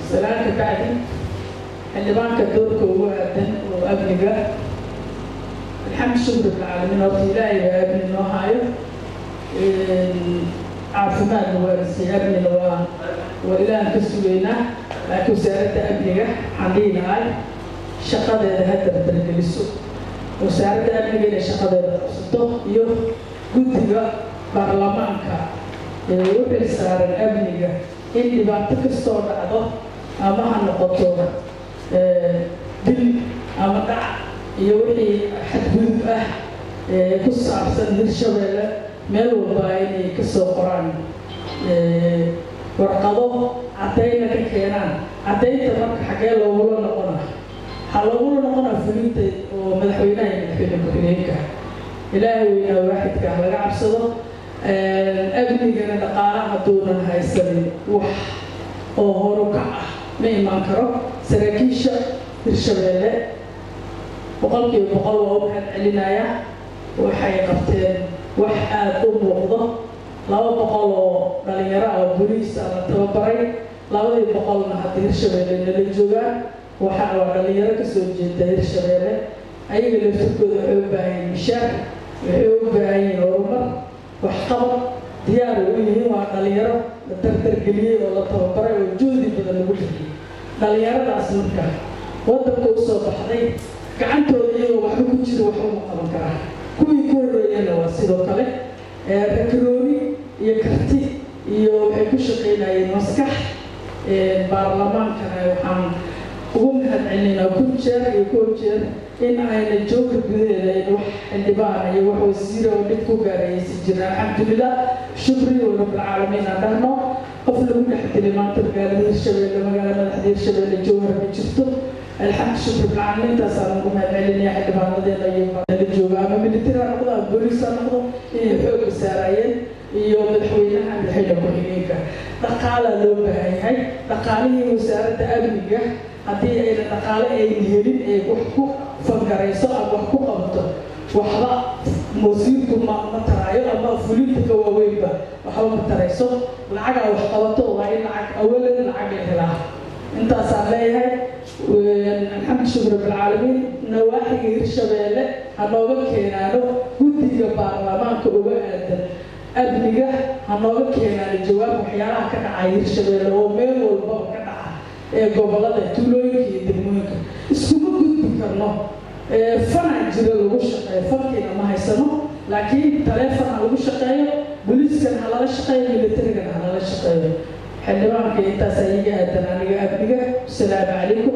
Salaan ka bacdi, xildhibaanka doorka ugu aadan oo amniga, alxamdu shukr bilcaalamiin. Horta Ilaahay baa amni noo hayo, caafimaadna waa lisay, amnina waa Ilaahan ka sugaynaa. Laakiin wasaaradda amniga waxaan dhihi lahay shaqadeeda ha dardargeliso. Wasaaradda amniga inay shaqadeeda qabsato iyo guddiga baarlamaanka ee u xil saaran amniga, in dhibaato kastoo dhacdo, ama ha noqoto dil ama dhac iyo wixii xadgudub ah ee ku saabsan Hirshabeelle, meel walba inay ka soo qoraan warqado, caddayna ka keenaan. Caddaynta marka xaggee loogula noqonaa? Waxaa loogula noqonaa fulinta oo madaxweynaha iyo madaxweyne ku-xigeenka. Ilaahay weynaa waaxidka ah laga cabsado. Amnigana dhaqaala hadduunan haysanin, wax oo horukac ah ma imaan karo. Saraakiisha Hirshabeelle 100% waa u mahad celinaya. Waxay qabteen wax aada u muuqdo. 200 oo dhalinyaro ah oo booliis ah la tababaray, 200-na hadda Hirshabeelle nala joogaan. Waxa waa dhalinyaro kasoo jeeda Hirshabeelle. Ayaga laftirkooda waxay u baahan yihiin mishaar, waxay u baahan yihiin horumar, waxqabad. Diyaar u yihiin. Waa dhalinyaro la dardargeliyey oo la tababaray oo juhdi badan lagu bixiyey. Dhalinyaradaas marka waddanka usoo baxday, gacantooda iyagoo waxba ku jira waxba ma qaban karaa. Kuwii ku horreeyana waa sidoo kale. Rakarooni iyo karti iyo waxay ku shaqaynayeen maskax. Baarlamaankana waxaan ugu mahad celinaynaa kun jeer iyo kow jeer in ayna joogka gudaheeda ayna wax xildhibaan iyo wax wasiira oo dhib ku gaarayaysan jirin. Alxamdulilah, shukri wa rabbilcaalamiin aan dhahno. Qof lagu dhex dilay maanta magaalada Hirshabeelle, magaala madaxda Hirshabeelle Jowhar, ma jirto. Alxamdu shukri bilcaalamiin, intaasaan ugu mahad celinaya xildhibaanadeena iyo nala jooga, ama military ha noqdo ama booliis ha noqdo, inay xoogga saarayeen, iyo madaxweynaha, madaxweyne ku-xigeenka. Dhaqaalaa loo baahan yahay. Dhaqaalihii wasaaradda amniga haddii ayna dhaqaale ayna helin ee wax ku fangarayso ama wax ku qabato, waxba wasiirku ma taraayo ama fulinta ka waaweynba waxba ma tarayso. Lacagaa wax qabato. Waa in lacag, awalan lacag la helaa. Intaasaan leeyahay. Alxamdu shukr rabbilcaalamiin. Nawaaxiga Hirshabeelle ha nooga keenaano guddiga baarlamaanka uga aadan amniga, ha nooga keenaano jawaab waxyaalaha ka dhacaya Hirshabeelle oo meel walbaba ka dhaca ee gobolada, tuulooyinka iyo degmooyinka. Iskuma gudbi karno. Fanaa jira lagu shaqeeyo, fankiina ma haysano, laakiin taleefon ha lagu shaqeeyo, booliiskan ha lala shaqeeyo, militarigana ha lala shaqeeyo. Xildhibaanka intaas iiga aadan aniga amniga. Asalaamu calaykum.